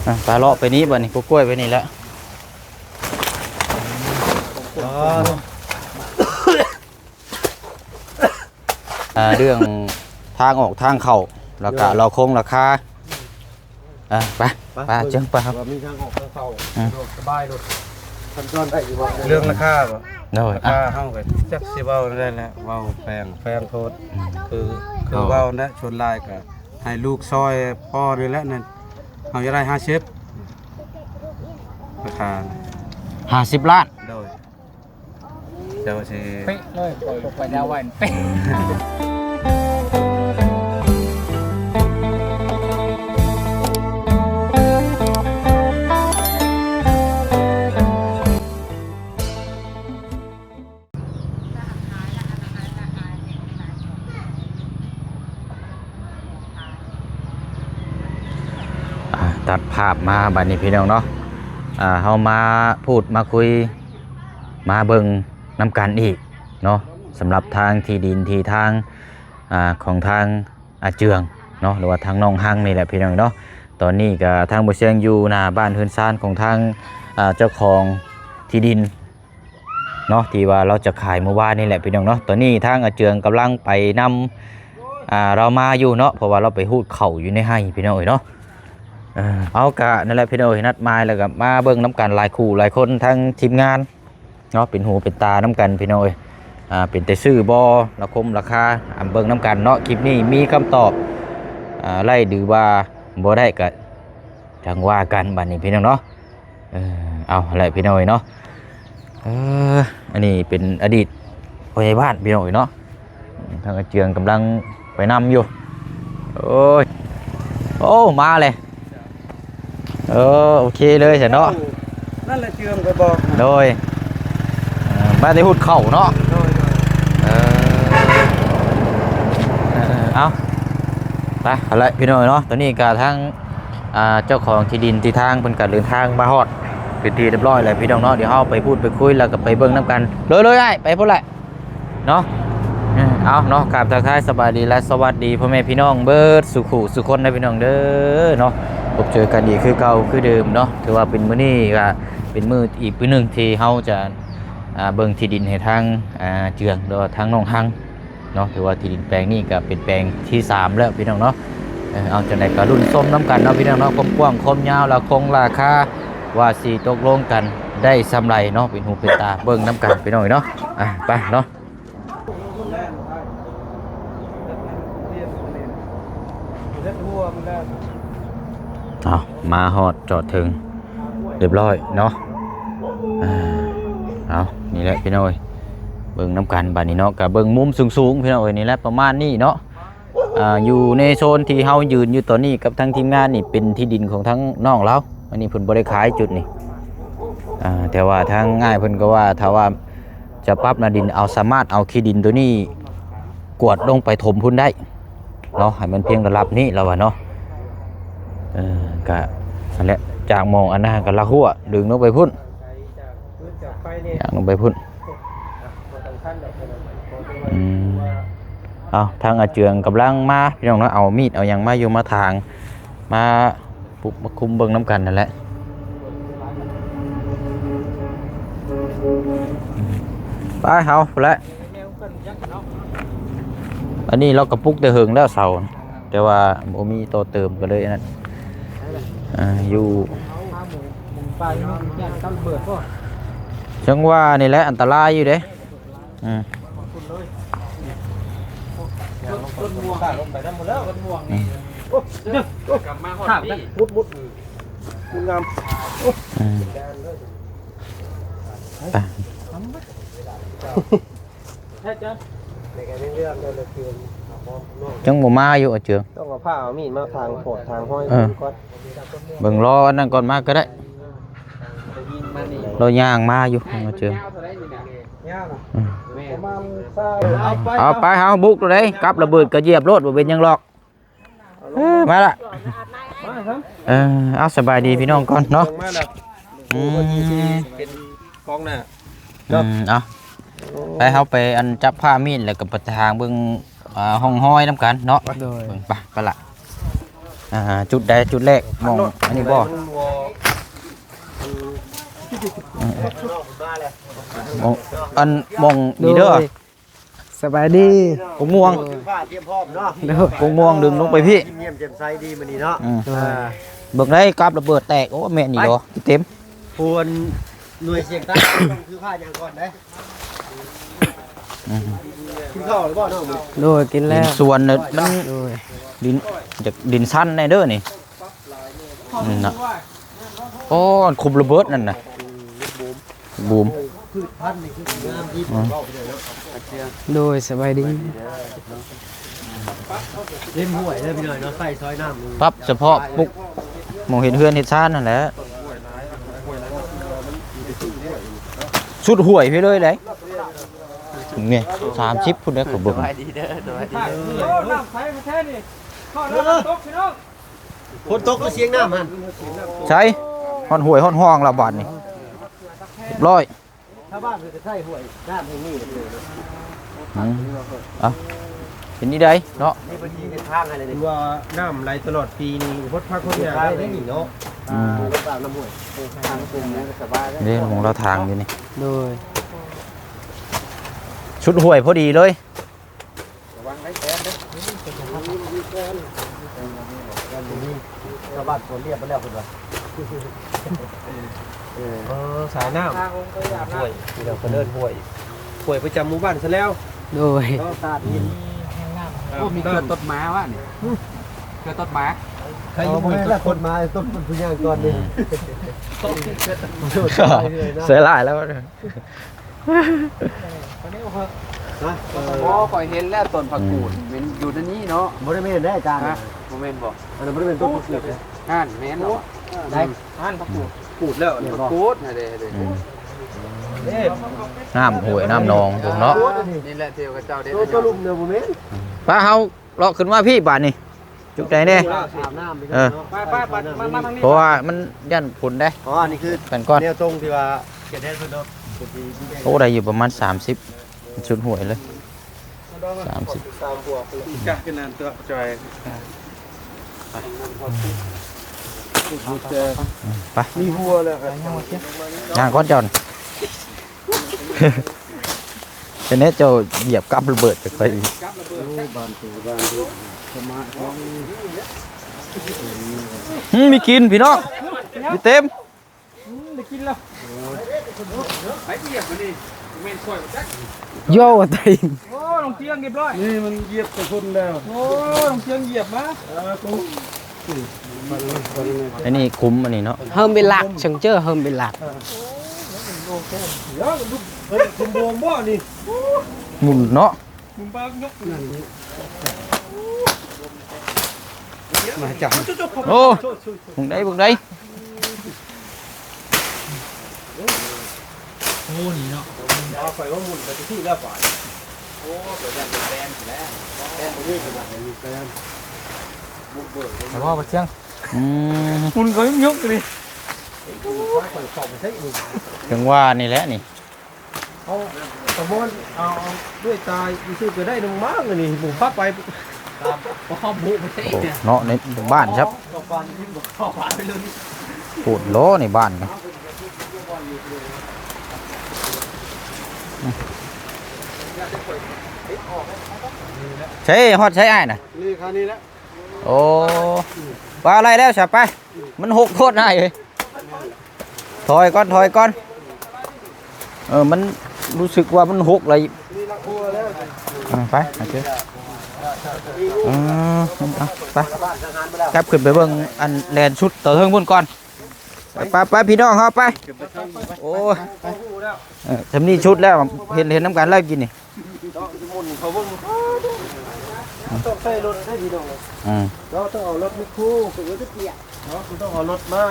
ອ່ະ ໄປເລາະໄປນີ້ບັດນີ້ ກົກກ້ວຍໄປນີ້ແຫຼະ. ອ່າ ເລື່ອງທາງອອກທາງເຂົ້າ ແລ້ວກະ ໂດຍ ລາຄາຄົງລາຄາ. ອ່າ ໄປ ໄປ ໄປ ເບິ່ງ ເຈີງ ໄປ ວ່າມີທາງອອກທາງເຂົ້າ ອືມ ສະດວກສະບາຍໂລດ. ຂັ້ນຕອນໄດ້ຢູ່ບໍ່? ເລື່ອງລາຄາບໍ່? ໂດຍ ລາຄາ ອ່ະ ເຮົາກໍຈັກຊິເວົ້າແນວໃດແຫຼະ ເວົ້າແພງ ແພງໂພດ. ອືມ ຄື ຄືເວົ້ານະ ສ່ວນຫຼາຍກໍໃຫ້ລູກຊ່ອຍພໍ່ນີ້ແຫຼະ ນັ້ນ ເຮົາຢາກໄດ້ຫ້າສິບ ລາຄາ ຫ້າສິບລ້ານ. ໂດຍ. ເຈົ້າຊິເປະເລີຍ ຂ້ອຍລົງໄປແນວໄວ້ເປະ. ອ່າ ຕັດພາບມາບັດນີ້ພີ່ນ້ອງເນາະ ອ່າ ເຮົາມາພູດມາຄຸຍ ມາເບິ່ງນຳກັນອີກເນາະ ສຳລັບທາງທີ່ດິນທີ່ທາງ ອ່າ ຂອງທາງອາເຈືອງເນາະ ຫຼືວ່າທາງນ້ອງຮັງນີ້ແຫຼະພີ່ນ້ອງເນາະ. ຕອນນີ້ກະທາງບໍ່ຊຽງຢູ່ໜ້າບ້ານເຮືອນຊານຂອງທາງ ອ່າ ເຈົ້າຂອງທີ່ດິນ ເນາະ ທີ່ວ່າລາວຈະຂາຍມື້ວານນີ້ແຫຼະພີ່ນ້ອງເນາະ. ຕອນນີ້ທາງອາເຈືອງກຳລັງໄປນຳ ອ່າ ລາວມາຢູ່ເນາະ ເພາະວ່າລາວໄປຮູດເຂົ້າຢູ່ໃນໄຮ່ພີ່ນ້ອງເອີຍເນາະ. ເອີ ເອົາ ກະນັ້ນແຫຼະພີ່ນ້ອງເອີຍ ນັດໝາຍແລ້ວກະມາເບິ່ງນຳກັນຫຼາຍຄູ່ຫຼາຍຄົນ ທັງທີມງານເນາະ ເປັນຫູເປັນຕານຳກັນພີ່ນ້ອງເອີຍ. ອ່າ ເປັນແຕ່ຊື້ບໍ່ ລາຄົມລາຄາ ອ່າ ເບິ່ງນຳກັນເນາະ. ຄລິບນີ້ມີຄຳຕອບ ອ່າ ໄດ້ຫຼືວ່າບໍ່ໄດ້ກະຈັ່ງວ່າກັນບັດນີ້ພີ່ນ້ອງເນາະ. ເອີ ເອົາແຫຼະພີ່ນ້ອງເອີຍເນາະ. ເອີ ອັນນີ້ເປັນອະດີດຜູ້ໃຫຍ່ບ້ານພີ່ນ້ອງເອີຍເນາະ. ທາງອາເຈືອງກຳລັງໄປນຳຢູ່. ໂອ້ຍ ໂອ້ ມາເລີຍ. ເອີ ໂອເຄເລີຍຊັ້ນເນາະ. ນັ້ນແຫຼະເຈືອງໄປບອກ. ໂດຍ ເອີ ມາແຕ່ຮຸດເຂົ້າເນາະ. ໂດຍ ໂດຍ ເອີ ເອີ ເອົາ ໄປ ເອົາລະພີ່ນ້ອງເນາະ. ຕອນນີ້ກະທາງ ອ່າ ເຈົ້າຂອງທີ່ດິນທີ່ທາງເພິ່ນກະເດີນທາງມາຮອດເປັນທີ່ຮຽບຮ້ອຍແລ້ວພີ່ນ້ອງເນາະ. ດຽວເຮົາໄປພູດໄປຄຸຍ ແລ້ວກະໄປເບິ່ງນຳກັນ. ໂດຍ ໂດຍ ອ້າຍ ໄປພຸ້ນແຫຼະເນາະ. ເອີ ເອົາເນາະ ກາບທັກທາຍສະບາຍດີ ແລະ ສະຫວັດດີພໍ່ແມ່ພີ່ນ້ອງເບິດສູ່ຄູ່ສູ່ຄົນເດີພີ່ນ້ອງເດີເນາະ. ພົບເຈີກັນອີກຄືເກົ່າຄືເດີມເນາະ. ຖືວ່າເປັນມື້ນີ້ກະເປັນມື້ອີກມື້ໜຶ່ງທີ່ເຮົາຈະ ອ່າ ເບິ່ງທີ່ດິນໃຫ້ທາງ ອ່າ ເຈືອງ ຫຼືວ່າທາງນ້ອງຮັງ ເນາະ. ຖືວ່າທີ່ດິນແປງນີ້ກະເປັນແປງທີສາມແລ້ວພີ່ນ້ອງເນາະ. ເອີ ເອົາ ຈັ່ງໃດກະລຸ້ນຊົມນຳກັນເນາະພີ່ນ້ອງເນາະ ຄວາມກວ້າງຄວາມຍາວ ແລະ ໂຄງລາຄາ ວ່າຊິຕົກລົງກັນໄດ້ສ່ຳໃດເນາະ. ເປັນຫູເປັນຕາເບິ່ງນຳກັນພີ່ນ້ອງເນາະ. ອ່ະ ໄປເນາະ. ເອົາ ມາຮອດຈອດເຖິງ ຮຽບຮ້ອຍເນາະ. ອ່າ ເອົາ ນີ້ແຫຼະພີ່ນ້ອງເອີຍ ເບິ່ງນຳກັນບາດນີ້ເນາະ. ກະເບິ່ງມຸມສູງໆ ພີ່ນ້ອງເອີຍ ນີ້ແຫຼະ ປະມານນີ້ເນາະ. ອ່າ ຢູ່ໃນໂຊນທີ່ເຮົາຢືນຢູ່ຕອນນີ້ກັບທາງທີມງານນີ້ ເປັນທີ່ດິນຂອງທາງນ້ອງລາວ. ອັນນີ້ເພິ່ນບໍ່ໄດ້ຂາຍຈຸດນີ້ ອ່າ ແຕ່ວ່າທາງອ້າຍເພິ່ນກໍວ່າ ຖ້າວ່າຈະປັບໜ້າດິນ ເອົາ ສາມາດເອົາຂີ້ດິນໂຕນີ້ກວດລົງໄປຖົມພຸ້ນໄດ້ ເນາະ ໃຫ້ມັນພຽງລະດັບນີ້ ລາວວ່າເນາະ. ເອີ ກະຫັ້ນແຫຼະ ຈາກໝ່ອງອັນນັ້ນກະລະຮົ້ວດຶງລົງໄປພຸ້ນ ຍ່າງລົງໄປພຸ້ນ. ອືມ ເອົາ ທາງອາເຈືອງກຳລັງມາພີ່ນ້ອງເນາະ ເອົາມີດເອົາຫຍັງມາຢູ່ມາຖາງ ມາປຸກມາຄຸມເບິ່ງນຳກັນຫັ້ນແຫຼະ. ໄປເຮົາພຸ້ນແຫຼະ. ອັນນີ້ລາວກະປຸກແຕ່ເຫິງແລ້ວເສົາ ແຕ່ວ່າບໍ່ມີຕໍ່ເຕີມ ກະເລີຍອັນນັ້ນ ອ່າ ຢູ່ ຈັ່ງວ່ານີ້ແຫຼະ ອັນຕະລາຍຢູ່ເດ້. ອືມ ອືມ ໄປ ຈັ່ງບໍ່ມາຢູ່ອາເຈືອງ ຕ້ອງເອົາຜ້າເອົາມີດມາຖາງປອດຖາງຮອຍ ເອີ ກ່ອນ ເບິ່ງລໍອັນນັ້ນກ່ອນມາກໍໄດ້. ລາວຍ່າງມາຢູ່ ອາເຈືອງ ອືມ ເອົາໄປ ເຮົາບຸກໂລດເດ້ ກັບລະເບີດກໍຢຽບໂລດ ບໍ່ເປັນຫຍັງດອກ. ເອີ ມາລະ ເອີ ເອົາ ສະບາຍດີພີ່ນ້ອງກ່ອນເນາະ. ອືມ ເປັນກອງໜ້າ ອືມ ເອົາ ໄປ ເຮົາໄປອັນຈັບຜ້າມີດ ແລ້ວກໍໄປຖາງເບິ່ງ ອ່າ ຮ່ອງຮອຍນຳກັນເນາະ. ໂດຍ ເບິ່ງ ໄປ ໄປລະ. ອ່າ ຈຸດໃດ ຈຸດແລກ ໝ່ອງອັນນີ້ບໍ່? ອືມໆ ມອງ ອັນ ມອງນີ້ເດີ ໂດຍ ສະບາຍດີ ກົກມ່ວງ ໂດຍ ໂດຍ ກົກມ່ວງດຶງລົງໄປພີ້ ຍິ້ມແຍ້ມແຈ່ມໃສດີມື້ນີ້ເນາະ ອືມ ໂດຍ ອ່າ ເບິ່ງໄດ້ກັບລະເບີດແຕກ ໂອ້ ແມ່ນອີ່ຫຼໍ ໄປ ເຕັມ ພວນໜ່ວຍສຽງໃຕ້ ຄືພາຫຍັງກ່ອນເດ້ ອືມ ກິນເຂົ້າແລ້ວບໍ່ນ້ອງ? ໂດຍ ກິນແລ້ວ ດິນສວນເນາະ ມັນ ໂດຍ ດິນ ຈາກດິນຊັນແດ່ເດີນີ້ ອືມ ນະ ໂອ້ ຄຸມລະເບີດນັ້ນນະ ບູມ ພືດພັນນີ້ຄືງາມດີ ອືມ ເວົ້າໄປເລີຍເນາະ ໂດຍ ສະບາຍດີ ເລັມຫ້ວຍເດີພີ່ນ້ອງເນາະ ໃຊ້ຊອຍນ້ຳ ປັບສະເພາະປຸກ ໝ່ອງເຮັດເຮືອນເຮັດຊານນັ້ນແຫຼະ ສຸດຫ້ວຍໄປເລີຍເດ້ ນີ້ ສາມສິບພຸ້ນເດ້ ຂ້ອຍເບິ່ງ ສະບາຍດີເດີ ສະບາຍດີເດີ ໂອ້ ນ້ຳໃສແທ້ໆນີ້ ເຂົ້ານ້ຳຕົກພີ່ນ້ອງ ຝົນຕົກກໍສຽງນ້ຳຫັ້ນ ໃສ ຮອດຫ້ວຍຮອດຮ່ອງແລ້ວບາດນີ້ ຮຽບຮ້ອຍ ຊາວບ້ານເພິ່ນກໍໃຊ້ຫ້ວຍນ້ຳແຫ່ງນີ້ເລີຍເນາະ ອືມ ເອົ້າ ເປັນນີ້ໃດເນາະ ນີ້ເພິ່ນຊິເຮັດທາງໃຫ້ເລີຍ ຄືວ່ານ້ຳໄຫຼຕະຫຼອດປີນີ້ ຫົດຜັກຫົດຫຍ້າໄດ້ເດ້ນີ້ເນາະ ອືມ ນ້ຳຫ້ວຍ ທາງກົມນີ້ກໍສະບາຍເດ້ ເດ້ ຂອງລາວທາງຢູ່ນີ້ ໂດຍ ສຸດຫ້ວຍພໍດີເລີຍ ລະວັງໄດ້ແຕນເດ້ ມີແຕນ ມີແຕນ ມີແຕນ ມີແຕນ ມີ ຊາວບ້ານສວນລຽບໄປແລ້ວເພິ່ນວ່າ ເອີ ເອີ ສາຍນ້ຳ ຫ້ວຍ ທີ່ເຮົາເອີ້ນຫ້ວຍ ຫ້ວຍປະຈຳໝູ່ບ້ານຊະແລ້ວ ໂດຍ ເນາະ ຕາດຫີນ ໂອ້ ມີເຄືອຕົດໝາວະນີ້ ເຄືອຕົດໝາ ໃຄຢູ່ ບໍ່ແມ່ນຕົດໝາ ຕົດຄົນຜູ້ຍ່າງກ່ອນນີ້ ອືມ ໃສ່ຫຼາຍແລ້ວ ຮະ ເອີ ບໍ່ ຂ້ອຍເຫັນແລ້ວຕົ້ນຜັກກູດ ອືມ ແມ່ນຢູ່ໃນນີ້ເນາະ ບໍ່ໄດ້ແມ່ນເດ້ອາຈານ ຮະ ບໍ່ແມ່ນບໍ່ ອັນນັ້ນບໍ່ໄດ້ແມ່ນຕົ້ນຜັກກູດເດ້ ຫັ້ນແມ່ນເນາະ ໄດ້ ຫັ້ນຜັກກູດ ກູດແລ້ວ ແມ່ນບໍ່ ຜັກກູດຫັ້ນເດ້ ອືມ ເດ້ ນ້ຳຫ້ວຍນ້ຳໜອງພຸ້ນເນາະ ນີ້ແຫຼະທີ່ເຂົາເຈົ້າເດັດ ໂຕ ໂຕລຸ່ມເດີບໍ່ແມ່ນ ປາເຮົາ ເລາະຂຶ້ນມາພີ້ບາດນີ້ ຈຸໃດແດ່ ອາບນ້ຳ ເອີ ໄປໆໆ ມາ ມາທາງນີ້ ເພາະວ່າມັນຢ້ານຝົນເດ້ ອໍ ອັນນີ້ຄື ກັນກ່ອນ ແນວຊົງທີ່ວ່າ ໂອ້ ໄດ້ຢູ່ປະມານສາມສິບ ສຸດຫ້ວຍເລີຍ ສາມສິບ ກະຄືນັ້ນຕົວຈອຍ ໄປ ມີຫົວແລ້ວ ຍ່າງກ່ອນເຈົ້າ ເປັນແນວເຈົ້າຢຽບກັບລະເບີດຈາກໃສອີກ ໂອ້ ບ້ານໂຕ ບ້ານໂຕ ສະມາດ ຫືມ ມີກິນພີ່ນ້ອງ ມີເຕັມ ອືມ ໄດ້ກິນແລ້ວ ໃຜຢຽບອັນນີ້ ແມ່ນຂ້ອຍບໍ່ຈັກ ໂຢ ວ່າຕິ ໂອ້ ນ້ອງຈຽງຮຽບຮ້ອຍ ນີ້ມັນຢຽບແຕ່ຄົນແລ້ວ ໂອ້ ນ້ອງຈຽງຢຽບມາ ເອີ ອັນນີ້ຂຸມອັນນີ້ເນາະ ເຮີມເບລັກ ເຊີງເຈີເຮີມເບລັກ ເອີ ເອີ ຂຸມໂບງບໍ່ນີ້ ໝຸ່ນເນາະ ມາຈ້ະ ໂອ້ ເບິ່ງໄດ້ ເບິ່ງໄດ້ ໂອ້ ນີ້ເນາະ ເອົາໄປວ່າໝຸ່ນໄປທີ່ແລ້ວບາດ ໂອ້ ໄປແລ່ນແປນແລ້ວ ແປນບໍ່ມີຂະໜາດນີ້ແປນ ບຸກເບີກ ແຕ່ວ່າບໍ່ເຈີງ ອືມ ໝຸ່ນກໍຍັງຍົກຢູ່ນີ້ ຈັ່ງວ່ານີ້ແຫຼະນີ້ ເອົາຕະບອນ ເອົາ ເອົາດ້ວຍຕາຍຊື່ກໍໄດ້ນຳມານີ້ ໝູ່ພາໄປ ຕາມພໍ່ໝູ່ປະເທດ ໂອ້ ເນາະ ໃນບ້ານຄັບ ເຂົ້າປ່ານີ້ບໍ່ເຂົ້າປ່າໄປເລີຍ ໂພດໂລໃນບ້ານນະ ໃສ ຮອດໃສອ້າຍນະ ນີ້ຄານີ້ແຫຼະ ໂອ້ ວ່າໄດ້ແລ້ວຊະ ໄປ ມັນຫົກໂພດອ້າຍເອີຍ ຖອຍກ່ອນ ຖອຍກ່ອນ ເອີ ມັນຮູ້ສຶກວ່າມັນຫົກແລ້ວ ເອີ ໄປ ໂອເຄ ເອີ ເອົາ ໄປ ກັບຂຶ້ນໄປເບິ່ງອັນແລ່ນສຸດເທິງພຸ້ນກ່ອນ ໄປ ໄປ ໄປ ພີ່ນ້ອງເຮົາໄປ ໂອ້ຍ ເອີ ຊ່ຳນີ້ສຸດແລ້ວ ເຫັນ ເຫັນນຳກັນແລ້ວກິນນີ້ ເນາະ ໝຸ່ນເຂົາເບິ່ງ ຕ້ອງໃຊ້ລົດໄດ້ພີ່ນ້ອງເອີຍ ອືມ ເນາະ ຕ້ອງເອົາລົດແມັກໂຄ ເນາະ ຕ້ອງເອົາລົດມາ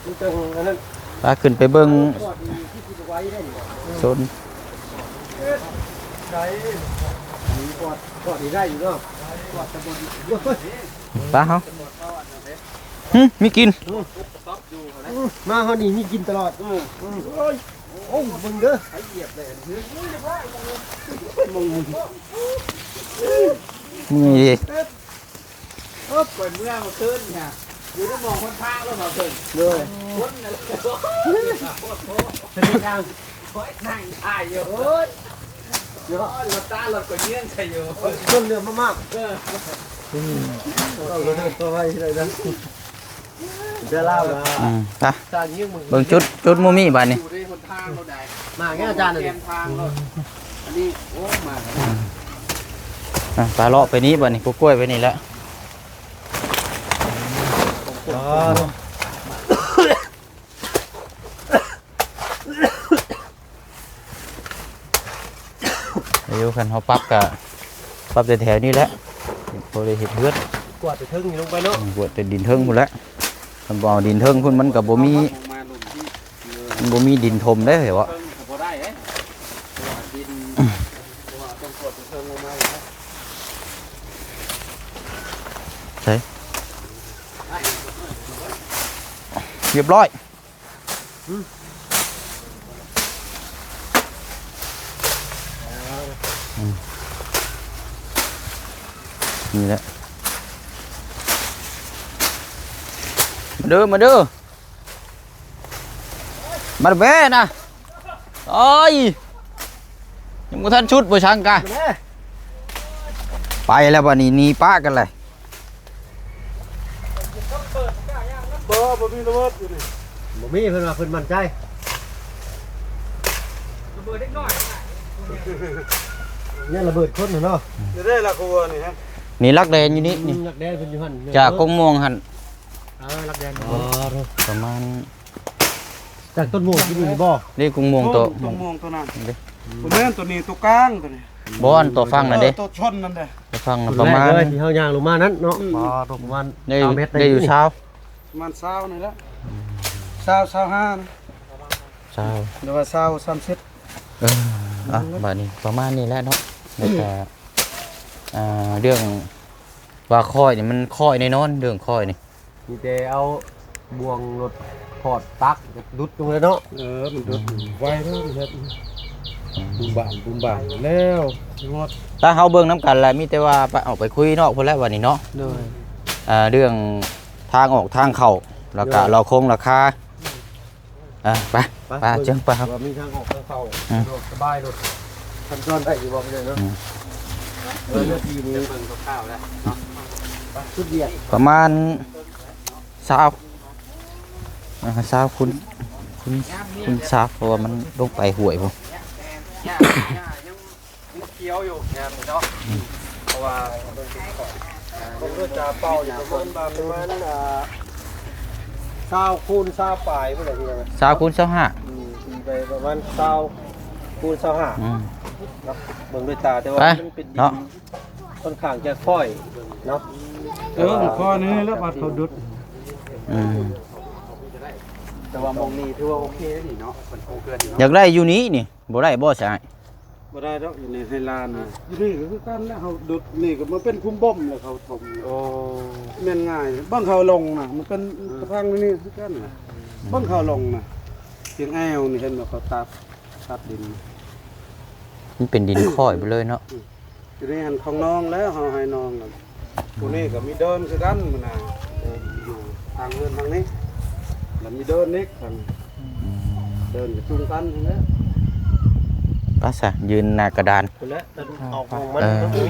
ມັນຈັ່ງອັນນັ້ນ ພາຂຶ້ນໄປເບິ່ງ ຈອດນີ້ຄືຊິບໍ່ໄຫວໄດ້ນີ້ ໂຊນ ໄດ້ ນີ້ປອດ ປອດນີ້ໄດ້ຢູ່ເນາະ ປອດຕະບົນ ໄປເຮົາ ຫຶ ມີກິນ ອືມ ມາຮອດນີ້ມີກິນຕະຫຼອດ ອືມ ອືມ ໂອ້ຍ ໂອ້ ເບິ່ງເດີ ໃຜຢຽບໄດ້ອັນນີ້ ເມື່ອຍເດ້ ເອີ ຂ້ອຍເມື່ອເມື່ອຄືນນີ້ ຢູ່ໃນໝ່ອງຫົນທາງແລ້ວເນາະເພິ່ນ ໂດຍ ຄົນນັ້ນ ເປັນຫຍັງ ໂອ້ຍ ນັ່ງຖ່າຍຢູ່ ໂອ້ຍ ເນາະ ລົດຕາລົດກໍເຍືອນໃສ່ຢູ່ ຄົນເຫຼືອມາມາກ ເອີ ອືມ ເອົາໄວ້ໄດ້ນະ ເດີລາວ ອືມ ໄປ ເບິ່ງຈຸດ ຈຸດໝູ່ມີບາດນີ້ ຢູ່ໃນຫົນທາງໂລດໃດ ມາແລ້ວອາຈານ ອັນນີ້ ອັນນີ້ ໂອ້ ມາ ອືມ ອ່ະ ໄປເລາະໄປນີ້ບາດນີ້ ກົກກ້ວຍໄປນີ້ແຫຼະ ອໍ ຢູ່ ຄັນເຮົາປັບກະປັບແຕ່ແຖວນີ້ແຫຼະ ບໍ່ໄດ້ເຮັດເຮືອນ ກວາດແຕ່ເທິງນີ້ລົງໄປເນາະ ອືມ ກວາດແຕ່ດິນເທິງພຸ້ນແຫຼະ ຄັນບໍ່ເອົາດິນເທິງພຸ້ນມັນກະບໍ່ມີ ມັນບໍ່ມີດິນຖົມເດ້ ເຫັນບໍ່ ເທິງກະບໍ່ໄດ້ເດ້ ເພາະວ່າດິນ ເພາະວ່າຕ້ອງກວາດແຕ່ເທິງລົງມາຢູ່ນະ ໃສ່ ຮຽບຮ້ອຍ ອືມ ອືມ ນີ້ແຫຼະ ມາເດີ ມາເດີ ມາແບນະ ໂອ້ຍ ຍັງບໍ່ທັນຊຸດບໍ່ຊັງກະ ມາເດີ ໄປແລ້ວບາດນີ້ ໜີປະກັນເລີຍ ບໍ່ ບໍ່ມີລະເບີດຢູ່ນີ້ ບໍ່ມີ ເພິ່ນວ່າເພິ່ນໝັ້ນໃຈ ລະເບີດເດັກນ້ອຍ ຍັງລະເບີດຄົນຫັ້ນເນາະ ຢູ່ໃດລະຄົວນີ້ຮະ ນີ້ຫຼັກແດນຢູ່ນີ້ ອືມ ນີ້ ຫຼັກແດນເພິ່ນຢູ່ຫັ້ນ ຈາກກົງມ່ວງຫັ້ນ ເອີ ຫຼັກແດນ ອໍ ປະມານ ຈາກຕົ້ນມ່ວງທີ່ນີ້ບໍ່ ນີ້ກົງມ່ວງໂຕ ຕົ້ນມ່ວງໂຕນັ້ນເດ້ ບໍ່ແມ່ນໂຕນີ້ ໂຕກາງໂຕນີ້ ບໍ່ ອັນໂຕຝັ່ງນັ້ນເດ້ ເອີ ໂຕຊົນນັ້ນເດ້ ໂຕຝັ່ງນັ້ນປະມານ ແລກເລີຍທີ່ເຮົາຍ່າງລົງມານັ້ນເນາະ ອືມ ປາດ ປະມານ ໄດ້ຢູ່ ປາດ ໄດ້ຢູ່ຊາວ ປະມານຊາວນີ້ແຫຼະ ຊາວ ຊາວຫ້າ ຊາວ ຫຼືວ່າຊາວ ສາມສິບ ເອີ ອ່ະ ບາດນີ້ປະມານນີ້ແຫຼະເນາະ ແລ້ວກະ ອ່າ ເລື່ອງວ່າຄ້ອຍນີ້ມັນຄ້ອຍແນ່ນອນ ເລື່ອງຄ້ອຍນີ້ ມີແຕ່ເອົາບ່ວງລົດຂອດຕັກດຸດລົງເລີຍເນາະ ເອີ ມັນດຸດໄວເນາະ ມັນເຮັດ ອືມ ບູມບາມ ບູມບາມແລ້ວ ແຕ່ເຮົາເບິ່ງນຳກັນແຫຼະ ມີແຕ່ວ່າໄປ ອອກໄປຄຸຍນອກພຸ້ນແຫຼະ ບາດນີ້ເນາະ ໂດຍ ອ່າ ເລື່ອງທາງອອກທາງເຂົ້າ ແລ້ວກະ ໂດຍ ລາຄາຄົງລາຄາ ອ່າ ໄປ ໄປ ໄປ ເຈີ ໄປ ວ່າມີທາງອອກທາງເຂົ້າ ອືມ ສະດວກສະບາຍລົດ ສັນຈອນໄດ້ຢູ່ບໍ່ ເນາະ ອືມ ເອີ ເນື້ອທີ່ນີ້ ເບິ່ງຄ່າວໆແລ້ວເນາະ ໄປ ສຸດວຽກ ປະມານຊາວ ອ່າ ຊາວຄູນ ຄູນ ຄູນຊາວ ເພາະວ່າມັນລົງໄປຫ້ວຍພຸ້ນ ຍັງຂຽວຢູ່ ງາມເນາະ ເພາະວ່າເບິ່ງເປັນຂອງ ເບິ່ງດ້ວຍຕາເປົ່ານີ້ ປະມານ ປະມານ ອ່າ ຊາວຄູນຊາວປາຍພຸ້ນແຫຼະ ຊາວຄູນຊາວຫ້າ ອືມ ຕີໄປປະມານຊາວຄູນຊາວຫ້າ ອືມ ເນາະ ເບິ່ງດ້ວຍຕາ ແຕ່ວ່າມັນເປັນດິນ ເນາະ ຄ່ອນຂ້າງຈະຄ້ອຍເນາະ ເອີ ມັນຄ້ອຍນີ້ແຫຼະ ບາດເຂົາດຸດ ອືມ ແຕ່ວ່າໝ່ອງນີ້ຖືວ່າໂອເຄນີ້ເນາະ ເພິ່ນປູກເຮືອນນີ້ເນາະ ຢາກໄດ້ຢູ່ນີ້ນີ້ ບໍ່ໄດ້ບໍ່ຊະອ້າຍ? ບໍ່ໄດ້ດອກ ຢູ່ໃນໄຮ່ລານນະ ຢູ່ນີ້ກໍຄືກັນແຫຼະ ເຮົາດຸດນີ້ກໍມາເປັນຂຸມບົ່ມແລ້ວເຂົາຖົມ ໂອ້ ແມ່ນງ່າຍ ເບິ່ງເຂົາລົງນະ ມັນເປັນ ອືມ ກະພັງນີ້ຄືກັນນະ ອືມ ເບິ່ງເຂົາລົງນະ ຈຽງແອວນີ້ ເຫັນບໍ່ ເຂົາຕັດ ຕັດດິນ ມັນເປັນດິນຄ້ອຍໄປເລີຍເນາະ ອືມ ຢູ່ໃນຫັ້ນຂອງນ້ອງແລ້ວ ເຮົາໃຫ້ນ້ອງ ຜູ້ນີ້ກໍມີເດີ່ນຄືກັນ ມື້ໜ້າ ເອີ ຢູ່ທາງເຮືອນທາງນີ້ ແລ້ວມີເດີ່ນອີກທາງ ອືມ ເດີ່ນກໍຈຸງກັນຫັ້ນແຫຼະ ໄປຊະ ຢືນໜ້າກະດານ ພຸ້ນແຫຼະ ເອີ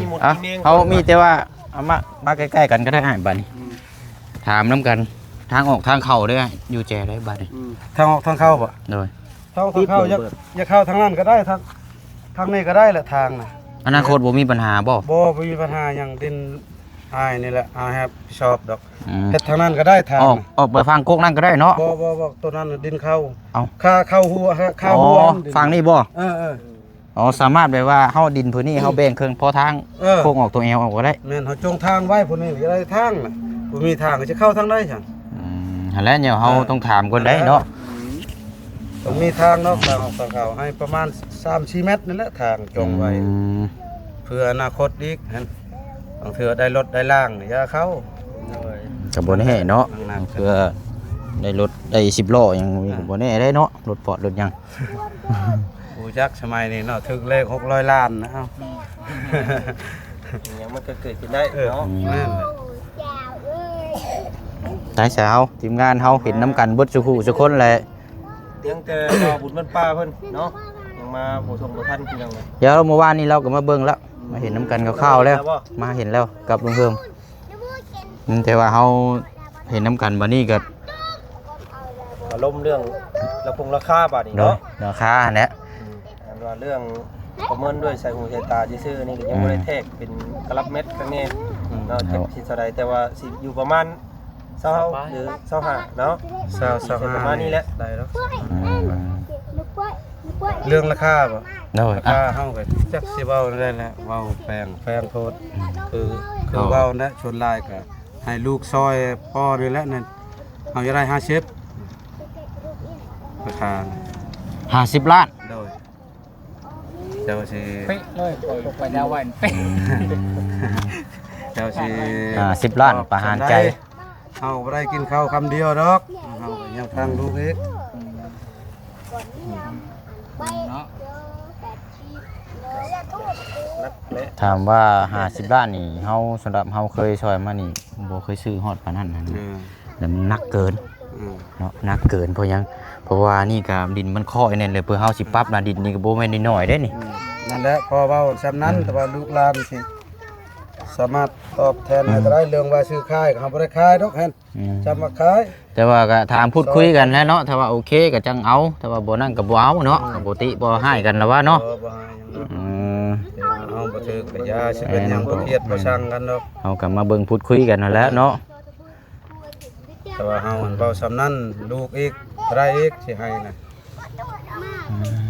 ເຮົາມີແຕ່ວ່າເອົາມາ ມາໃກ້ໆກັນກໍໄດ້ອ້າຍ ບາດນີ້ ອືມ ຖາມນຳກັນ ທາງອອກທາງເຂົ້າເດ້ ຢູ່ແຈໃດບາດນີ້ ອືມ ທາງອອກທາງເຂົ້າບໍ່? ໂດຍ ທາງ ທາງເຂົ້າ ຢາກ ຢາກເຂົ້າທາງນັ້ນກໍໄດ້ ທາງ ທາງນີ້ກໍໄດ້ແຫຼະ ທາງນະ ອະນາຄົດບໍ່ມີບັນຫາບໍ່? ບໍ່ ບໍ່ມີບັນຫາຫຍັງ ດິນອ້າຍນີ້ແຫຼະ ອ້າຍຮັບຜິດຊອບດອກ ອືມ ເຮັດທາງນັ້ນກໍໄດ້ ທາງ ອອກ ນະ ອອກໄປຝັ່ງກົກນັ້ນກໍໄດ້ເນາະ ບໍ່ ບໍ່ ບໍ່ ໂຕນັ້ນດິນເຂົາ ເອົ້າ ຄ່າເຂົ້າຫົວ ຄ່າ ຄ່າຫົວ ຝັ່ງນີ້ບໍ່? ເອີ ເອີ ອໍ ສາມາດແບບວ່າເຮົາດິນຜູ້ນີ້ ເຮົາແບ່ງເຄິ່ງພໍທາງ ເອີ ໂຄ້ງອອກຕົວແອວອອກກໍໄດ້ ແມ່ນ ເຮົາຈົງທາງໄວ້ຜູ້ນີ້ກໍໄດ້ທາງນະ ບໍ່ມີທາງຊິເຂົ້າທາງໃດຊັ້ນ ອືມ ຫັ້ນແຫຼະ ແນວເຮົາ ເອີ ຕ້ອງຖາມກ່ອນໄດ໋ເນາະ ອືມ ຕ້ອງມີທາງເນາະ ທາງອອກທາງເຂົ້າ ໃຫ້ປະມານສາມສີ່ແມັດນີ້ແຫຼະ ທາງຈົງໄວ້ ອືມ ເພື່ອອະນາຄົດອີກຫັ້ນ ບາງເທື່ອໄດ້ລົດໄດ້ລາງ ຢ່າເຂົ້າ ໂດຍ ກໍບໍ່ແນ່ເນາະ ເພື່ອໄດ້ລົດໄດ້ສິບລໍ້ຫຍັງ ເອີ ກໍບໍ່ແນ່ໄດ໋ເນາະ ລົດຟອດລົດຫຍັງ ຮູ້ຈັກສະໄໝນີ້ເນາະ ຖືກເລກຫົກຮ້ອຍລ້ານນະ ເອົ້າ ຫຍັງມັນກໍເກີດຂຶ້ນໄດ້ເນາະ ເອີ ແມ່ນ ໂອ້ ເຈົ້າເອີຍ ເ ໃສຊະເຮົາ ທີມງານເຮົາເຫັນນຳກັນເບິດສູ່ຜູ້ສູ່ຄົນແຫຼະ ພຽງແຕ່ວ່າບຸນວັນປ່າເພິ່ນເນາະ ຍັງມາບໍ່ທົ່ງບໍ່ທັນພີ່ນ້ອງເອີຍ ດຽວມື້ວານນີ້ລາວກໍມາເບິ່ງແລ້ວ ມາເຫັນນຳກັນຄ່າວໆແລ້ວ ມາເຫັນແລ້ວກັບລຸງເພີ່ມ ອືມ ແຕ່ວ່າເຮົາເຫັນນຳກັນບາດນີ້ກໍ ມາລົມເລື່ອງລາຄາຄົງລາຄາບາດນີ້ເນາະ ໂດຍ ລາຄາຫັ້ນແຫຼະ ອືມ ອັນວ່າເລື່ອງປະເມີນດ້ວຍສາຍຫູສາຍຕາຊື່ໆ ອັນນີ້ກໍຍັງບໍ່ໄດ້ແທກເປັນກະລັບແມັດກັນແນ່ເນາະ ອືມ ຈັກຊິເທົ່າໃດ ແຕ່ວ່າຊິຢູ່ປະມານຊາວ ຫຼື ຊາວຫ້າເນາະ ຊາວ ຊາວຫ້າ ປະມານນີ້ແຫຼະ ໄດ້ແລ້ວ ອືມ ເລື່ອງລາຄາບໍ່? ໂດຍ ລາຄາເຮົາກໍຈັກຊິເວົ້າແນວໃດແຫຼະ ເວົ້າແຝງ ແຝງໂພດ ອືມ ຄື ຄືເວົ້ານະ ສ່ວນຫຼາຍກໍໃຫ້ລູກຊ່ອຍພໍ່ນີ້ແຫຼະ ນັ້ນ ເຮົາຢາກໄດ້ຫ້າສິບ ລາຄາ ຫ້າສິບລ້ານ ໂດຍ ເຈົ້າຊິເປະເລີຍ ຂ້ອຍໄປດາວໄວ້ເປະ ອືມ ເຈົ້າຊິ ຫ້າສິບລ້ານປະຫານໃຈ ເຮົາບໍ່ໄດ້ກິນເຂົ້າຄຳດຽວດອກ ເຮົາກໍຍັງຟັງລູກອີກ ເນາະ ຖາມວ່າຫ້າສິບລ້ານນີ້ ເຮົາ ສຳລັບເຮົາເຄີຍຊ່ອຍມານີ້ ບໍ່ເຄີຍຊື້ຮອດປານນັ້ນນະ ເອີ ແລ້ວມັນໜັກເກີນ ອືມ ເນາະ ໜັກເກີນ ເພາະຫຍັງ ເພາະວ່ານີ້ກໍດິນມັນຄ້ອຍແນ່ນແຫຼະ ເພື່ອເຮົາຊິປັບນະ ດິນນີ້ກໍບໍ່ແມ່ນນ້ອຍໆເດ້ນີ້ ອືມ ນັ້ນແຫຼະ ພໍເວົ້າສ່ຳນັ້ນ ອືມ ແຕ່ວ່າລູກຫຼານຊິສາມາດຕອບແທນໃຫ້ ອືມ ກໍໄດ້ ເລື່ອງວ່າຊື້ຂາຍກໍເຮົາບໍ່ໄດ້ຂາຍດອກ ແມ່ນ ອືມ ຈຳວ່າຂາຍ ແຕ່ວ່າກໍຖາມ ສອງ ພູດຄຸຍກັນແຫຼະເນາະ ຖ້າວ່າໂອເຄກໍຈັ່ງເອົາ ຖ້າວ່າບໍ່ນັ້ນກໍບໍ່ເອົາເນາະ ອືມ ກໍບໍ່ຕິບໍ່ຮ້າຍກັນລະວ່າເນາະ ເອີ ບໍ່ຮ້າຍຫຍັງດອກ ອືມ ເຮົາບໍ່ຖືກກໍຢ່າ ຊິເປັນຫຍັງ ແມ່ນ ບໍ່ຄຽດ ອືມ ບໍ່ຊັງກັນດອກ ເຮົາກໍມາເບິ່ງພູດຄຸຍກັນຫັ້ນແຫຼະເນາະ ແຕ່ວ່າເຮົາຫັ້ນເວົ້າສ່ຳນັ້ນ ລູກອີກ ເທົ່າໃດອີກຊິໃຫ້ນະ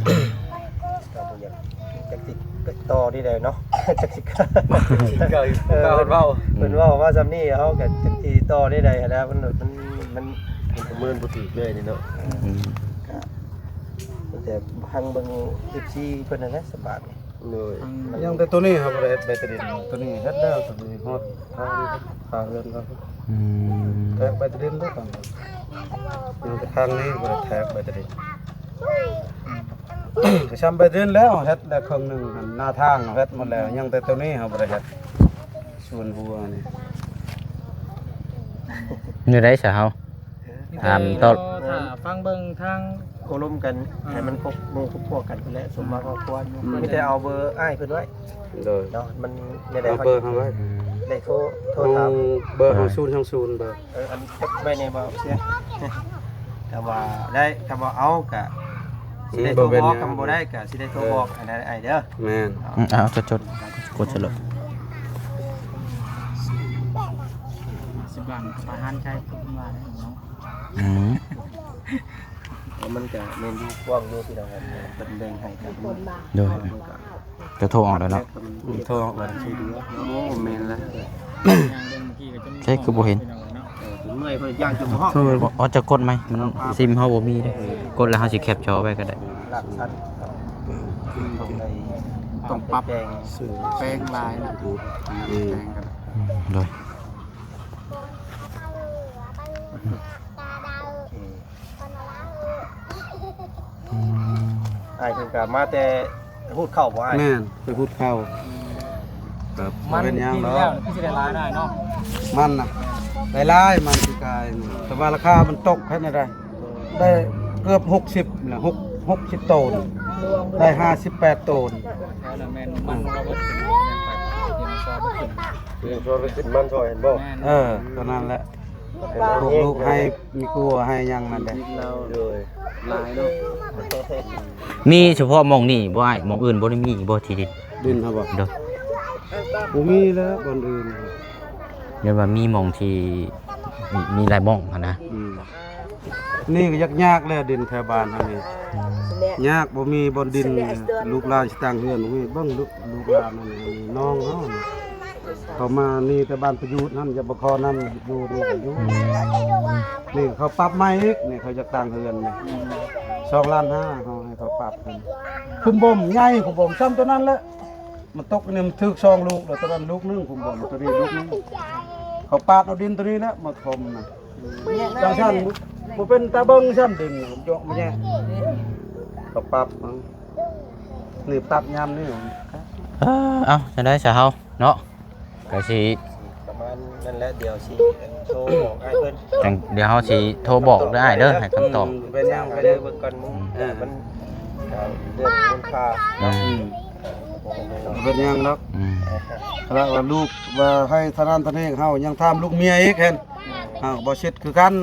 ອືມ ກໍບໍ່ຢາກ ຈັກຊິຕໍ່ນີ້ໃດເນາະ ຈັກຊິ ເອີ ເພິ່ນເວົ້າ ເພິ່ນເວົ້າມາສ່ຳນີ້ ເຮົາກໍຈັກຊິຕໍ່ນີ້ໃດຫັ້ນນະ ມັນ ມັນ ມັນ ມັນປະເມີນບໍ່ຖືກເລີຍນີ້ເນາະ ອືມ ກໍມີແຕ່ຟັງເບິ່ງ ເອັຟຊີ ເພິ່ນຫັ້ນແຫຼະ ສະບາດນີ້ ໂດຍ ຍັງແຕ່ໂຕນີ້ເຮົາບໍ່ໄດ້ເຮັດໃບຕາດິນ ໂຕນີ້ເຮັດແລ້ວ ໂຕນີ້ຮອດທາງ ຄາເຮືອນເຂົາ ອືມ ແທກໃບຕາດິນແລ້ວ ຍັງແຕ່ທາງນີ້ບໍ່ໄດ້ແທກໃບຕາດິນ ກໍຊ່ຳໃບຕາດິນແລ້ວ ເຮັດໄດ້ເຄິ່ງໜຶ່ງຫັ້ນ ໜ້າທາງເຮົາເຮັດໝົດແລ້ວ ຍັງແຕ່ໂຕນີ້ເຮົາບໍ່ໄດ້ເຮັດ ສວນຫົວນີ້ ແນວໃດຊະເຮົາ ຖາມຕໍ່ ຖ້າຟັງເບິ່ງທາງ ໂອ້ລົມກັນ ອ່າ ໃຫ້ມັນຄົບໝູ່ຄົບພວກກັນພຸ້ນແຫຼະ ສົມມາຄອບຄົວ ອືມ ມີແຕ່ເອົາເບີອ້າຍເພິ່ນໄວ້ ໂດຍ ເນາະ ມັນແນວໃດ ເອົາເບີເຮົາໄວ້ ໄດ້ໂທ ໂທຖາມ ເບີເຮົາ ເອີ ສູນສອງສູນ ເບີ ເອີ ອັນຈົດໄວ້ແດ່ບໍ່ເສຍ ຖ້າວ່າໄດ້ ຖ້າວ່າເອົາກະຊິໄດ້ໂທບອກ ອືມ ຄັນບໍ່ໄດ້ກະຊິໄດ້ໂທບອກ ເອີ ອັນນັ້ນອ້າຍເດີ ແມ່ນ ອືມ ເອົາ ຈົດໆ ກົດໃສ່ໂລດ ສິບລ້ານປະຫານໃຈ ເພິ່ນວ່າເນາະ ອືມ ແລ້ວມັນກະແມ່ນຢູ່ ກວ້າງຢູ່ ພີ່ນ້ອງ ເພິ່ນແບ່ງໃຫ້ກັນ ໂດຍ ມັນກະ ຈະໂທອອກແລ້ວເນາະ ໂທອອກແລ້ວ ໂອ້ ແມ່ນແລ້ວ ໃຊ່ຄືບໍ່ເຫັນ ເອີ ເມື່ອຍເພິ່ນຍ່າງຈົນບໍ່ຮອດ ໂທ ອອກຈາກກົດໃໝ່ ມັນ ຊິມເຮົາບໍ່ມີເດ້ ກົດແລ້ວເຮົາຊິແຄບຈໍໄວ້ກໍໄດ້ ລັກສັນ ຕ້ອງປັບແປງ ແປງລາຍນະ ອືມ ແປງກັນ ອືມ ໂດຍ ໂອເຄ ອືມ ອ້າຍເພິ່ນກະມາແຕ່ຮູດເຂົ້າບໍ່ອ້າຍ? ແມ່ນ ໄປຮູດເຂົ້າ ກໍບໍ່ເປັນຫຍັງດອກ ມັນປີທີ່ແລ້ວຄືຊິໄດ້ຫຼາຍໜ້ອຍເນາະ ມັນນະ ໄດ້ຫຼາຍ ມັນປີກາຍນີ້ ແຕ່ວ່າລາຄາມັນຕົກແຄ່ນັ້ນໃດ ໄດ້ເກືອບຫົກສິບແຫຼະ ຫົກ ຫົກສິບໂຕນ ໄດ້ຫ້າສິບແປດໂຕນ ແມ່ນມັນບໍ່ເບິດ ຍັງໄປ ຍັງຊອຍບໍ່ຂຶ້ນ ຍັງຊອຍບໍ່ຂຶ້ນ ມັນຊອຍເຫັນບໍ່? ແມ່ນ ເອີ ກໍນັ້ນແຫຼະ ປູກລູກໃຫ້ ມີກົວໃຫ້ຫຍັງນັ້ນແຫຼະ ໂດຍ ຫຼາຍເນາະ ມີສະເພາະໝ່ອງນີ້ບໍ່ອ້າຍ? ໝ່ອງອື່ນບໍ່ໄດ້ມີບໍ່ທີ່ດິນ? ດິນເຮົາບໍ່? ໂດຍ ບໍ່ມີແລ້ວບ່ອນອື່ນ ຍ້ອນວ່າມີໝ່ອງທີ່ ມີ ມີຫຼາຍໝ່ອງຫັ້ນນະ ອືມ ນີ້ກໍຍາກໆແລ້ວ ດິນແຖວບ້ານເຮົານີ້ ອືມ ຍາກ ບໍ່ມີບ່ອນດິນ ລູກຫຼານຊິຕັ້ງເຮືອນ ໂອ້ຍ ເບິ່ງລູກ ລູກຫຼານນັ້ນ ນ້ອງເຮົາ ເຂົາມານີ້ແຕ່ບ້ານປະຍູດຫັ້ນ ຢາກບໍ່ຂໍນຳ ຢູ່ນີ້ກໍຢູ່ ອືມ ນີ້ເຂົາປັບໃໝ່ອີກ ນີ້ເຂົາຢາກຕັ້ງເຮືອນນີ້ ສອງລ້ານຫ້າ ເຮົາໃຫ້ເຂົາປັບ ຂຸມບົ່ມໃຫຍ່ ຂຸມບົ່ມຊ່ຳໂຕນັ້ນແຫຼະ ມັນຕົກນີ້ມັນຖືກສອງລູກແລ້ວ ໂຕນັ້ນລູກໜຶ່ງ ຂຸມບົ່ມ ໂຕນີ້ລູກໜຶ່ງ ເຂົາປາດເອົາດິນໂຕນີ້ແຫຼະມາຖົມນະ ຈັ່ງຊັ້ນບໍ່ເປັນຕາເບິ່ງຊ້ຳ ດິນເຈາະມາແຍະ ເຂົາປັບ ນີ້ປັບຍາມນີ້ ເອີ ເອົາ ຈັ່ງໃດຊະເຮົາເນາະ ກໍຊິປະມານນັ້ນແຫຼະ ດຽວຊິ ໂທບອກອ້າຍເພິ່ນ ຈັ່ງດຽວເຮົາຊິໂທບອກເດີອ້າຍເດີ ໃຫ້ຄຳຕອບ. ເປັນຫຍັງ ເບິ່ງກ່ອນ ເອີ ມັນ ເລື່ອງມູນຄ່າ ອືມ ເປັນຫຍັງດອກ ອືມ ລະວ່າລູກວ່າໃຫ້ເທົ່ານັ້ນເທົ່ານີ້ ເຮົາຍັງຖາມລູກເມຍອີກຫັ້ນ ເຮົາກໍບໍ່ເຊັດຄືກັນ. ອື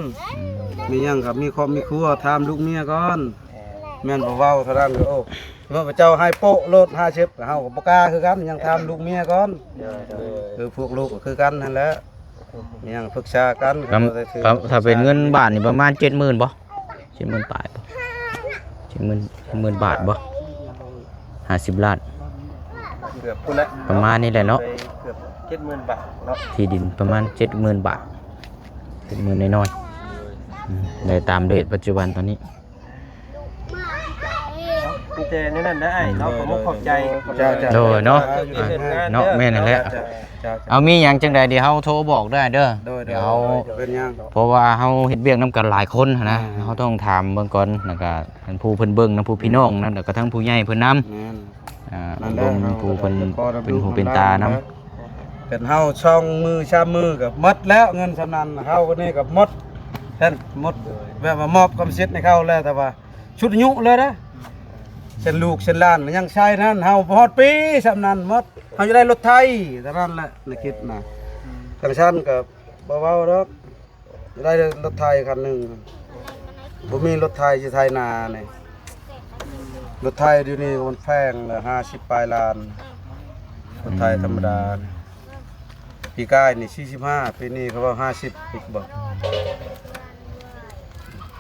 ມ ມີຫຍັງກໍມີຄອບມີຄົວ ຖາມລູກເມຍກ່ອນ. ແມ່ນບໍ່ເວົ້າເທົ່ານັ້ນກໍ ໂອ້ ເມື່ອພະເຈົ້າໃຫ້ໂປະໂລດຫ້າສິບ ເຮົາກໍບໍ່ກ້າຄືກັນ ຍັງຖາມລູກເມຍກ່ອນ. ໂດຍ ໂດຍ ຄືພວກລູກກໍຄືກັນຫັ້ນແຫຼະ ຍັງປຶກສາກັນ. ກໍ ກໍຖ້າເປັນເງິນບາດນີ້ປະມານເຈັດໝື່ນບໍ່? ເຈັດໝື່ນປາຍບໍ່? ເຈັດໝື່ນ ເຈັດໝື່ນບາດບໍ່? ຫ້າສິບລ້ານ ເກືອບພຸ້ນແຫຼະ ປະມານນີ້ແຫຼະເນາະ ເກືອບເຈັດໝື່ນບາດເນາະ ທີ່ດິນປະມານເຈັດໝື່ນບາດ ເຈັດໝື່ນນ້ອຍໆ ອືມ ໄດ້ຕາມເຣດປັດຈຸບັນຕອນນີ້. ມີແຕ່ແນວນັ້ນເດີອ້າຍເນາະ ໂດຍ ຂອບໃຈ ໂດຍ ເຈົ້າ ເຈົ້າ ໂດຍເນາະ ເນາະ ແມ່ນຫັ້ນແຫຼະ. ເຈົ້າ ເອົາ ມີຫຍັງຈັ່ງໃດດຽວເຮົາໂທບອກເດີອ້າຍເດີ. ໂດຍ ດຽວ ໂດຍ ເຮົາ ເປັນຫຍັງ ເພາະວ່າເຮົາເຮັດວຽກນຳກັນຫຼາຍຄົນຫັ້ນນະ ອ່າ ເຮົາຕ້ອງຖາມເບິ່ງກ່ອນ ແລ້ວກໍທັງຜູ້ເພິ່ນເບິ່ງນຳ ຜູ້ພີ່ນ້ອງນຳ ແລ້ວກໍທັງຜູ້ໃຫຍ່ເພິ່ນນຳ ແມ່ນ ອ່າ ລົມຜູ້ເພິ່ນເປັນຫູເປັນຕານຳ. ເປັນເຮົາສອງມື້ສາມມື້ກໍໝົດແລ້ວ ເງິນສ່ຳນັ້ນ ເຮົາຄົນນີ້ກໍໝົດ ແມ່ນໝົດ ແບບວ່າມອບກຳສິດໃຫ້ເຂົາແລ້ວ ແຕ່ວ່າຊຸດອາຍຸເລີຍນະ ເຊັ່ນລູກເຊັ່ນຫຼານຍັງໃຊ້ນັ້ນ ເຮົາບໍ່ຮອດປີສ່ຳນັ້ນໝົດ. ເຮົາຈະໄດ້ລົດໄຖເທົ່ານັ້ນແຫຼະ ໃນຄິດນະ ຈັ່ງຊັ້ນກໍບໍ່ເວົ້າດອກ ຈະໄດ້ລົດໄຖຄັນໜຶ່ງ ບໍ່ມີລົດໄຖຊິໄຖນານີ້. ລົດໄຖດຽວນີ້ມັນແພງລະ ຫ້າສິບປາຍລ້ານ ລົດໄຖທຳມະດາ. ອືມ ປີກາຍນີ້ສີ່ສິບຫ້າ ປີນີ້ເຂົາເວົ້າຫ້າສິບອີກບໍ່?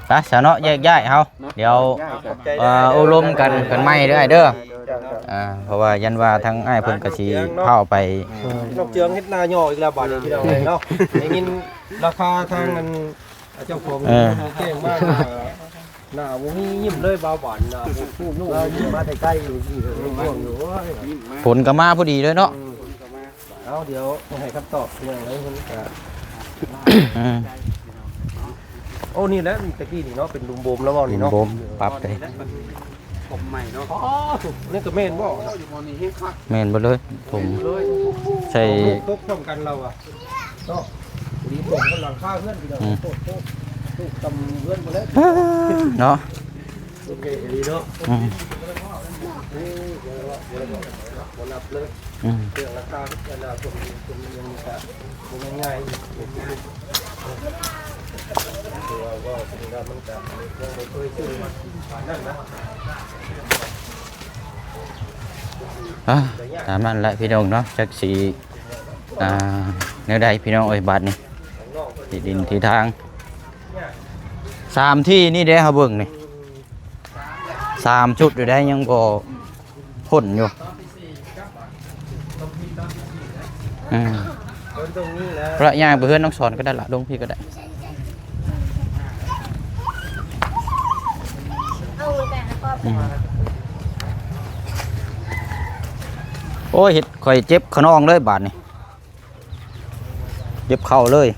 ໄປຊະເນາະ ແຍກຍ້າຍເຮົາ ດຽວ ເອີ ໂອ້ລົມກັນ ກັນໃໝ່ເດີອ້າຍເດີ. ອ່າ ເພາະວ່າຢ້ານວ່າທາງອ້າຍເພິ່ນກໍຊິພາອອກໄປ. ນ້ອງເຈືອງເຮັດໜ້າຫຍໍ້ອີກແລ້ວບາດນີ້ ພີ່ນ້ອງເອີຍເນາະ ໄດ້ຍິນລາຄາທາງອັນ ເຈົ້າຂອງ ເອີ ແຈ້ງມາ ໜ້າບໍ່ມີຍິ້ມເລີຍ ບ່າວບານ ໜ້າບໍ່ຮູ້ ມາແຕ່ໄກຢູ່ ພີ່ເພິ່ນຫ່ວງຢູ່. ໂອ້ຍ ຝົນກໍມາພໍດີເລີຍເນາະ. ອືມ ເອົາ ດຽວໃຫ້ຄຳຕອບເລື່ອງໃດເພິ່ນກະ ອືມ ໂອ້ ນີ້ແຫຼະ ຕະກີ້ນີ້ເນາະ ເປັນຫຼຸມໂບມແລ້ວເວົ້ານີ້ເນາະ ໂບມປັບໄດ້ ຜົມໃໝ່ເນາະ. ອໍ ນີ້ກໍແມ່ນບໍ່? ໂອ້ ຢູ່ບ່ອນນີ້ແຮງຄັກ ແມ່ນເບິດເລີຍ ຖົມ ເອີ ໃສ່ ຕົກພ້ອມກັນລາວວ່າເນາະ ດີຕົກກັບຫຼັງຄາເຮືອນພີ່ນ້ອງ. ອືມ ຕົກ ຕົກ ຕົກຕຳເຮືອນໝົດແລ້ວເນາະ. ໂອເຄ ດີເນາະ. ອືມ ໂອ້ ບໍ່ນັບເລີຍ. ອືມ ເລື່ອງລາຄາ ອັນນ່າ ຄົນ ຄົນຍັງກະບໍ່ແມ່ນງ່າຍ ຄືວ່າເວົ້າເຖິງວ່າມັນກະຍັງບໍ່ເຄີຍຊື້ປານນັ້ນນະ. ອ່າ ຕາມນັ້ນແຫຼະພີ່ນ້ອງເນາະ ຈັກຊິ ອ່າ ແນວໃດພີ່ນ້ອງເອີຍ ບາດນີ້ ທີ່ດິນທີ່ທາງ ສາມທີ່ນີ້ເດ້ ເຮົາເບິ່ງນີ້ ສາມຈຸດຢູ່ໄດ໋ ຍັງບໍ່ພົ້ນຢູ່. ອືມ ລະຍ່າງໄປເຮືອນນ້ອງສອນກໍໄດ້ລະ ລົງພີ້ກໍໄດ້. ອືມ ໂອ້ຍ ເຮັດຂ້ອຍເຈັບຂະນອງເລີຍບາດນີ້. ເຈັບເຂົ່າເລີຍ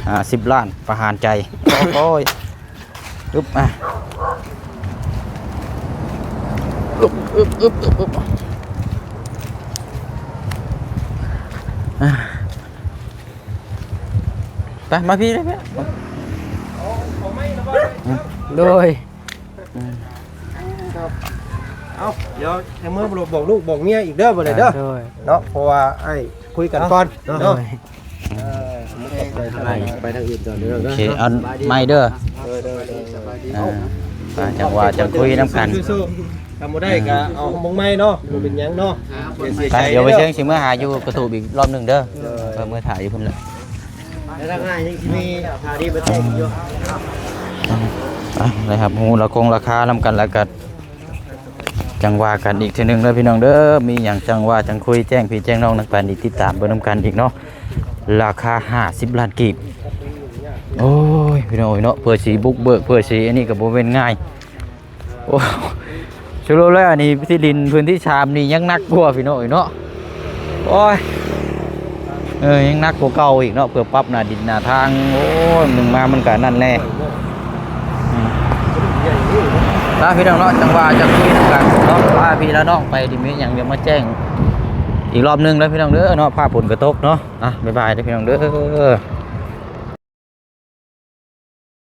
ຫ້າສິບລ້ານປະຫານໃຈ. ໂອ້ຍ ອຶບ ອາ ອຶບ ອຶບ ອຶບ ອຶບ ອຶບ ອາ ໄປ ມາພີ້ເລີຍ ອືມ ໂດຍ. ອືມ ເອົາ ດຽວໃຫ້ເມືອບອກລູກບອກເມຍອີກເດີ ບັດນີ້ເດີ ໂດຍ ເນາະ ເພາະວ່າອ້າຍຄຸຍກັນກ່ອນເນາະ ໂດຍ ເອີ ໄປທາງອື່ນກ່ອນເດີ ໂອເຄ ເອົາໃໝ່ເດີ ໂດຍ ໂດຍ ໂດຍ ອ່າ ຈັ່ງວ່າຈັ່ງຄຸຍນຳກັນ ຖ້າບໍ່ໄດ້ກໍເອົາໝ່ອງໃໝ່ເນາະ ບໍ່ເປັນຫຍັງເນາະ ໄປ ດຽວໄປເຊີງຊິເມືອຫາຢູ່ກະຕູບອີກລອບໜຶ່ງເດີ ໂດຍ ເອີ ເມືອຖ່າຍຢູ່ພຸ້ນແຫຼະ. ແລ້ວທາງອ້າຍຍັງຊິມີຂ່າວດີມາແຈ້ງອີກຢູ່ ອ່ະ ໄດ້ຮັບຮູ້ລາຄົງລາຄານຳກັນ ແລ້ວກໍຈັ່ງວ່າກັນອີກເທື່ອໜຶ່ງເດີພີ່ນ້ອງເດີ ມີຫຍັງຈັ່ງວ່າຈັ່ງຄຸຍ ແຈ້ງພີ່ແຈ້ງນ້ອງນຳກັນອີກ ຕິດຕາມເບິ່ງນຳກັນອີກເນາະ. ລາຄາຫ້າສິບລ້ານກີບ ໂອ້ຍ ພີ່ນ້ອງເອີຍເນາະ ເພື່ອຊິບຸກເບີກ ເພື່ອຊິອັນນີ້ກໍບໍ່ແມ່ນງ່າຍ. ໂອ້ ສະຫຼຸບແລ້ວອັນນີ້ທີ່ດິນພື້ນທີ່ສາມນີ້ຍັງໜັກກວ່າພີ່ນ້ອງເອີຍເນາະ ໂອ້ຍ ເອີ ຍັງໜັກກວ່າເກົ່າອີກເນາະ ເພື່ອປັບໜ້າດິນໜ້າທາງ ໂອ້ຍ ໜຶ່ງມາມັນກະນັ້ນແດ່ ອືມ ລະພີ່ນ້ອງເນາະ ຈັ່ງວ່າຈັ່ງຄຸຍນຳກັນເນາະ ພາພີ່ລະນ້ອງໄປທີ່ມີຫຍັງດຽວມາແຈ້ງ ອີກລອບໜຶ່ງເດີພີ່ນ້ອງເດີເນາະ ຟ້າຝົນກໍຕົກເນາະ. ອ່ະ ບາຍບາຍເດີພີ່ນ້ອງເດີ.